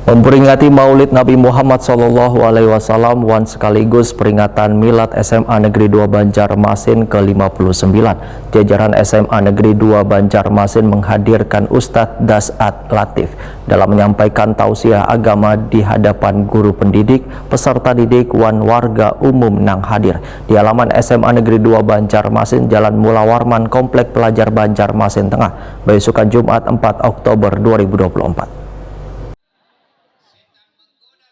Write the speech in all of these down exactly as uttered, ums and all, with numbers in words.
Memperingati Maulid Nabi Muhammad sallallahu alaihi wasallam wan sekaligus peringatan Milad S M A Negeri dua Banjarmasin ke lima puluh sembilan, jajaran S M A Negeri dua Banjarmasin menghadirkan Ustadz Dasat Latif dalam menyampaikan tausiah agama di hadapan guru pendidik, peserta didik, wan warga umum nang hadir di halaman S M A Negeri dua Banjarmasin, Jalan Mula Warman, Komplek Pelajar Banjarmasin Tengah, baisukan Jumat empat Oktober dua ribu dua puluh empat.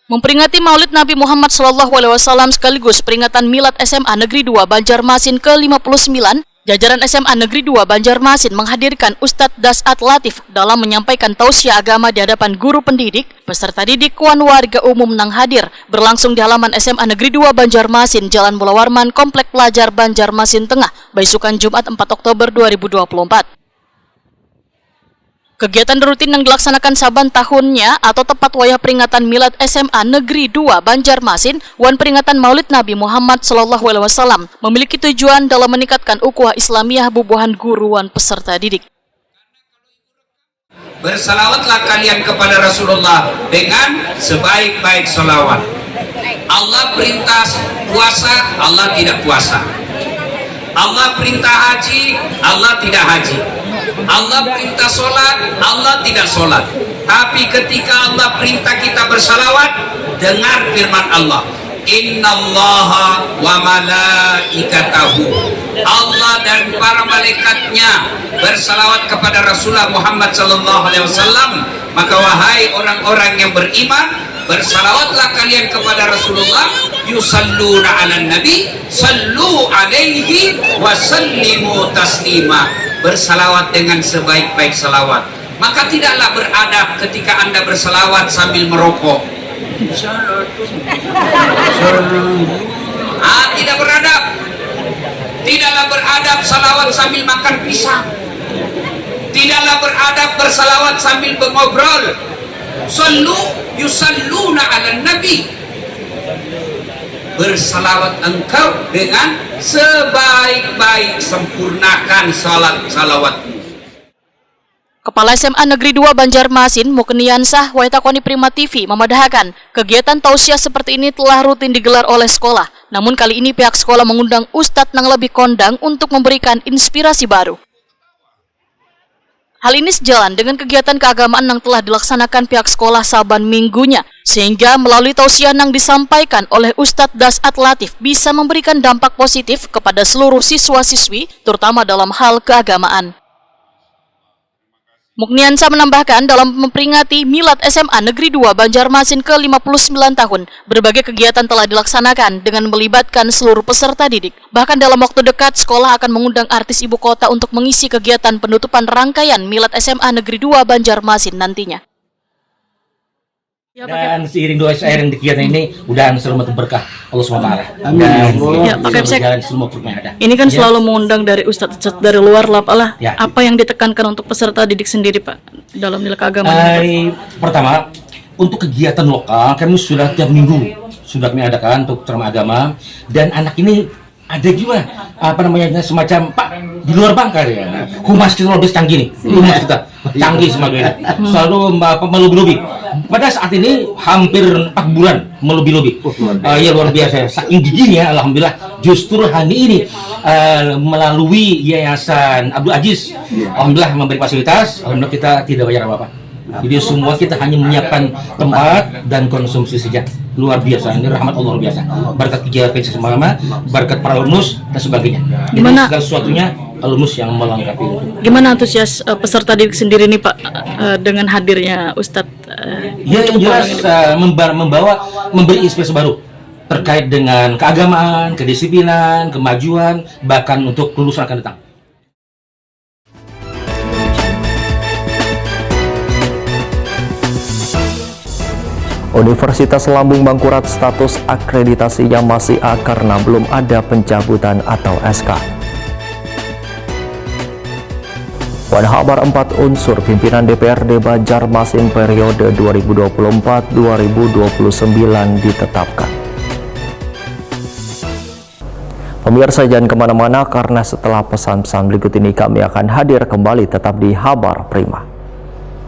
Memperingati Maulid Nabi Muhammad sallallahu alaihi wasallam sekaligus peringatan Milad S M A Negeri dua Banjarmasin ke lima puluh sembilan, jajaran S M A Negeri dua Banjarmasin menghadirkan Ustadz Dasat Latif dalam menyampaikan tausiah agama di hadapan guru pendidik, peserta didik, wan warga umum nang hadir, berlangsung di halaman S M A Negeri dua Banjarmasin, Jalan Mula Warman, Komplek Pelajar Banjarmasin Tengah, baisukan Jumat empat Oktober dua ribu dua puluh empat. Kegiatan rutin yang dilaksanakan saban tahunnya atau tepat wayah peringatan Milad S M A Negeri dua Banjarmasin wan peringatan Maulid Nabi Muhammad sallallahu alaihi wasallam memiliki tujuan dalam meningkatkan ukhuwah Islamiyah bubuhan guru wan peserta didik. Bersalawatlah kalian kepada Rasulullah dengan sebaik-baik salawat. Allah perintah puasa, Allah tidak puasa. Allah perintah haji, Allah tidak haji. Allah perintah sholat, Allah tidak sholat. Tapi ketika Allah perintah kita bersalawat, dengar firman Allah. Innallaha wa malaikatahu. Allah dan para malaikatnya bersalawat kepada Rasulullah Muhammad sallallahu alaihi wasallam. Maka wahai orang-orang yang beriman, bersalawatlah kalian kepada Rasulullah, yusalluna ala nabi, sallu alaihi wa sallimu taslima. Bersalawat dengan sebaik-baik salawat. Maka tidaklah beradab ketika Anda bersalawat sambil merokok. Ah, tidak beradab. Tidaklah beradab salawat sambil makan pisang. Tidaklah beradab bersalawat sambil mengobrol. Sallu yusalluna ala nabi. Bersalawat engkau dengan sebaik-baik, sempurnakan salat salawatmu. Kepala S M A Negeri dua Banjarmasin, Mukniansah, wayah takoni Prima T V, mamadahakan, kegiatan tausiah seperti ini telah rutin digelar oleh sekolah. Namun kali ini pihak sekolah mengundang ustadz nang lebih kondang untuk memberikan inspirasi baru. Hal ini sejalan dengan kegiatan keagamaan yang telah dilaksanakan pihak sekolah saban minggunya, sehingga melalui tausiah yang disampaikan oleh Ustadz Dasat Latif bisa memberikan dampak positif kepada seluruh siswa-siswi, terutama dalam hal keagamaan. Mukniansa menambahkan, dalam memperingati Milad S M A Negeri dua Banjarmasin ke lima puluh sembilan tahun, berbagai kegiatan telah dilaksanakan dengan melibatkan seluruh peserta didik. Bahkan dalam waktu dekat, sekolah akan mengundang artis ibu kota untuk mengisi kegiatan penutupan rangkaian Milad S M A Negeri dua Banjarmasin nantinya. Ya, Pak. Dan seiring doa seiring demikian ini, mudahan selamat berkah Allah subhanahu wa taala. Amin. Dan Ya, Pak bisa Kepsek. Berjalan semua program yang ada. Ini kan Ya. Selalu mengundang dari ustadz-ustadz dari luar lah, Pak, lah. Ya. Apa yang ditekankan untuk peserta didik sendiri, Pak, dalam nilai keagamaan ini, Pak? Eh, pertama, untuk kegiatan lokal, kami sudah tiap minggu sudah kami adakan untuk ceramah agama, dan anak ini ada juga, apa namanya, semacam, "Pak, di luar bangkar ya, humas kita lebih canggih nih, humas kita canggih semua ini, selalu, apa, melobi-lobi." Pada saat ini hampir empat bulan melobi-lobi. Eh, ya, luar biasa, saking giginya, alhamdulillah, justru hari ini, eh, melalui Yayasan Abdul Aziz, alhamdulillah, memberi fasilitas, alhamdulillah, kita tidak bayar apa-apa. Jadi semua kita hanya menyiapkan tempat dan konsumsi saja. Luar biasa, ini rahmat Allah luar biasa. Berkat kerja kerja sama, berkat para alumnus dan sebagainya. Jadi Gimana? Segala sesuatunya alumnus yang melengkapi. Gimana antusias, eh, peserta didik sendiri nih, Pak, eh, dengan hadirnya Ustadz, eh, Ya, yang untuk jelas, program ini? Eh, memba-, membawa, memberi inspirasi baru terkait dengan keagamaan, kedisiplinan, kemajuan, bahkan untuk kelulusan akan datang. Universitas Lambung Mangkurat status akreditasinya masih A karena belum ada pencabutan atau S K. Wan habar empat unsur pimpinan D P R D Banjarmasin periode dua ribu dua puluh empat dua ribu dua puluh sembilan ditetapkan. Pemirsa, jangan kemana-mana, karena setelah pesan-pesan berikut ini, kami akan hadir kembali tetap di Habar Prima.